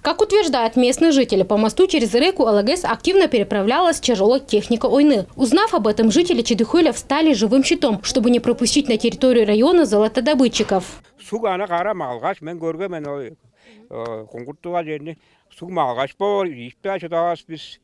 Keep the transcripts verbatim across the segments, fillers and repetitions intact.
Как утверждают местные жители, по мосту через реку Алагес активно переправлялась тяжелая техника ойны. Узнав об этом, жители Чедыхуля встали живым щитом, чтобы не пропустить на территорию района золотодобытчиков. Суг ана кара малгаш, мен көргенмен ол куңгуртуга черни. Суг малгаш боор, ийип-даа шыдавас бис.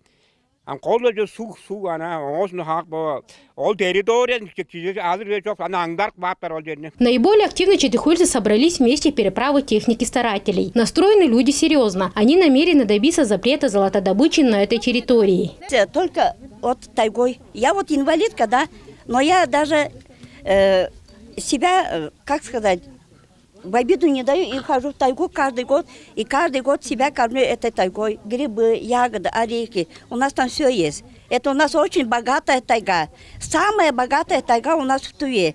Ам кол-ла чо суг, суг ана, оозун хаак бо. Ол территорияны чижек алыр чок, аны аңдарып кааптар ол черни. Наиболее активно чедыхуйльцы собрались в месте переправы техники старателей. Настроены люди серьезно. Они намерены добиться запрета золотодобычи на этой территории. Только вот тайгой. Я вот инвалидка, да, но я даже э, себя, э, как сказать, в обиду не даю и хожу в тайгу каждый год. И каждый год себя кормлю этой тайгой. Грибы, ягоды, орехи. У нас там все есть. Это у нас очень богатая тайга. Самая богатая тайга у нас в Туве.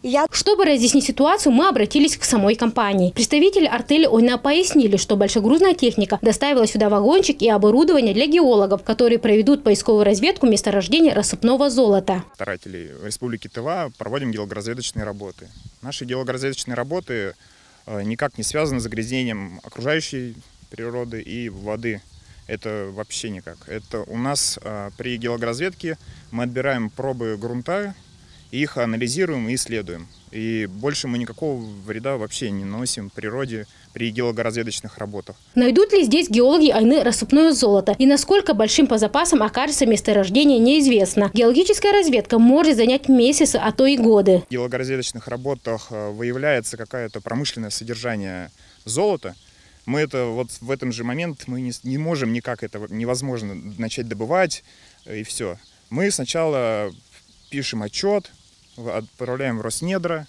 Я Чтобы разъяснить ситуацию, мы обратились к самой компании. Представители артели «Ойна» пояснили, что большегрузная техника доставила сюда вагончик и оборудование для геологов, которые проведут поисковую разведку месторождения рассыпного золота. Старателей Республики Тыва проводим геологоразведочные работы. Наши геологоразведочные работы э, никак не связаны с загрязнением окружающей природы и воды. Это вообще никак. Это у нас э, при геологоразведке мы отбираем пробы грунта, их анализируем и исследуем. И больше мы никакого вреда вообще не наносим природе при геологоразведочных работах. Найдут ли здесь геологи Ойны рассыпное золото и насколько большим по запасам окажется месторождение, неизвестно. Геологическая разведка может занять месяцы, а то и годы. В геологоразведочных работах э, выявляется какое-то промышленное содержание золота. Мы это вот в этом же момент мы не, с- не можем никак это невозможно начать добывать э, и все. Мы сначала пишем отчет, отправляем в Роснедра.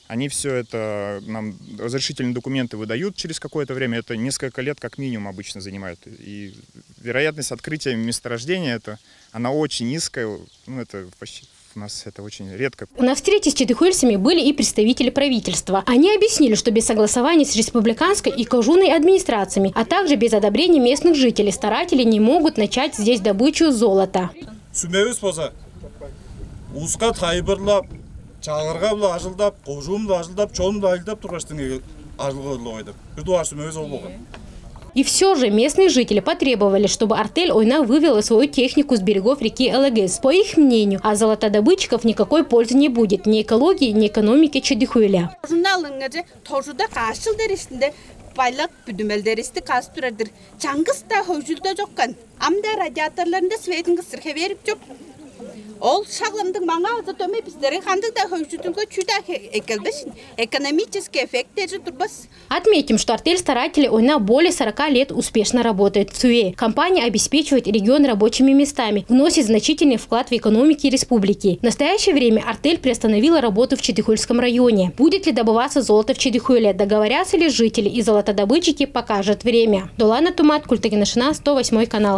Они все это нам разрешительные документы выдают через какое-то время. Это несколько лет как минимум обычно занимает. И вероятность открытия месторождения это она очень низкая. Ну это почти у нас это очень редко. На встрече с чедыхуйльцами были и представители правительства. Они объяснили, что без согласования с республиканской и кожуунной администрациями, а также без одобрения местных жителей старатели не могут начать здесь добычу золота. Сүмевис болза, уска тайбырлап, чагырга-биле ажылдап, кожуун-биле ажылдап, чон-биле ажылдап тургаштың ажылга ырлавай деп. Бир дугаар сүмевис ол болган. И все же местные жители потребовали, чтобы артель Ойна вывела свою технику с берегов реки Элагес. По их мнению, от золотодобытчиков никакой пользы не будет ни экологии, ни экономике Чедихуэля. Журналыңарже тожуда каш чыл деришинде байлак бүдүмелдеристи каастырардыр. Чаңгыс-даа хөгжүлдө жоккан. Ам-даа радиаторларында светин кыстыр хеверип чоп. Ол шагламдың маңаа азы дөмей бистерге кандыг-даа хөгжүдүлгө чүү-даа эккелбешин, экономический эффект дежи турбас. Отметим, что артель старателей Ойна более сорока лет успешно работает в Туве. Компания обеспечивает регион рабочими местами, вносит значительный вклад в экономики республики. В настоящее время артель приостановила работу в Чедыхуйском районе. Будет ли добываться золото в Чедыхуйле, договорятся ли жители и золотодобытчики, покажет время. Долана Тумат, Культагина Шына, сто восьмой канал.